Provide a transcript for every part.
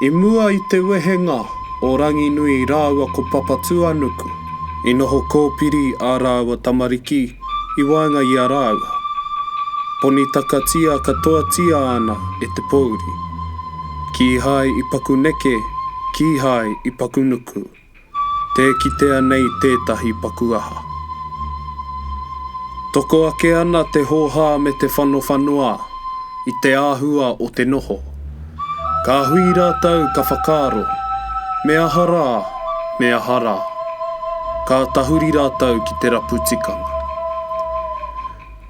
I mua i te wehenga o Ranginui rāua ko Papatūānuku, i noho kōpiri ā rāua tamariki i waenga i a rāua. Ponitakatia katoatia ana e te pōuri. Kīhai i paku neke, kīhai i paku nuku. Tē kitea nei tētahi paku aha. Toko ake ana te hōhā me te whanowhanoā i te āhua o te noho. Ka hui rātou ka whakaaro, me aha rā, me aha rā. Ka tahuri rātou ki te rapu tikanga.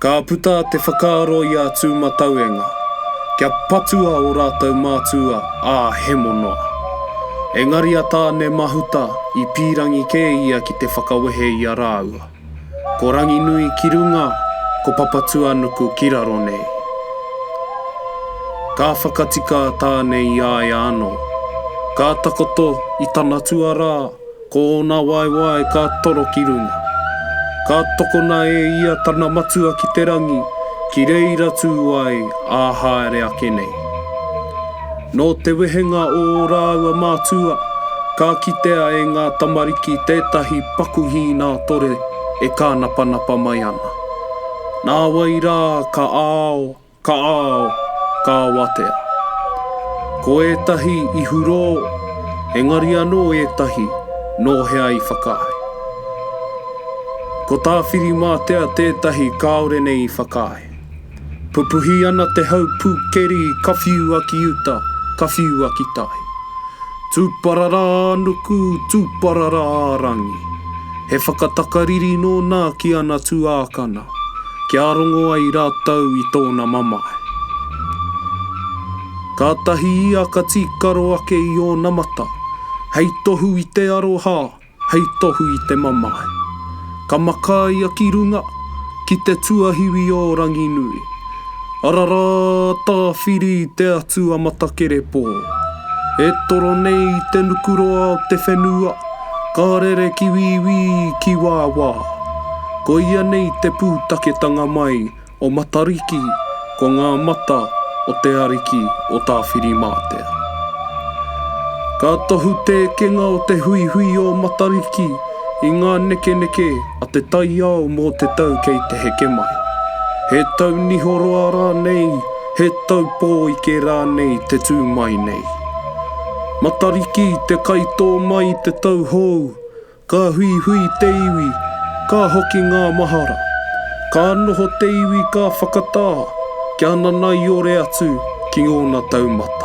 Ka puta te whakaaro i a Tūmatauenga, kia patua ō rātou mātua ā hemo noa. Engari a Tāne Mahuta i pīrangi kē ia ki te whakawehe i a rāua. Ko Ranginui ki runga, ko Papatūānuku ki raro nei. Ka whakatika a Tāne i a ia anō. Ka takoto i tana tuarā, Ko ōna waewae ka toro ki runga. Ka tokona e ia tana matua ki te rangi, ki reira tū ai ā haere ake nei. Nō te wehenga o ō rāua mātua, ka kitea e ngā tamariki tētahi paku hīnātore e kānapanapa mai ana. Nāwai rā ka ao, Ka ao, ka awatea. Ko ētahi i hurō, engari anō ētahi nō hea i whakaae. Ko Tāwhirimātea tētahi kāore nei i whakaae. Pupuhi ana te hau pūkeri ka whiua ki uta, ka whiua ki tai. Tūpararā ā-nuku, tūpararā ā-rangi. He whakatakariri nōna ki ana tuākana, kia rongo ai rātou i tōna mamae. Kātahi ia ka tīkaro ake i ōna mata, hei tohu i te aroha, hei tohu i te mamae. Ka makaia ki runga, ki te tuahiwi o Ranginui. Ararā Tāwhiri te atua matakerepō. E toro nei i te nukuroa o te whenua, ka rere ki wīwī, ki wāwā. Koia nei te pūtaketanga mai o Matariki ko ngā mata o te ariki o Tāwhirimātea. Ka tohu te ekenga o te huihui o Matariki i ngā nekeneke a te taiao mō te tau kei te heke mai. He tau nihoroa rānei, he tau pōike rānei te tū mai nei. Matariki te kaitō mai i te tau hou, Ka huihui te iwi, ka hoki ngā mahara. Ka noho te iwi ka whakatā, kia nanaiore atu ki ōna taumata.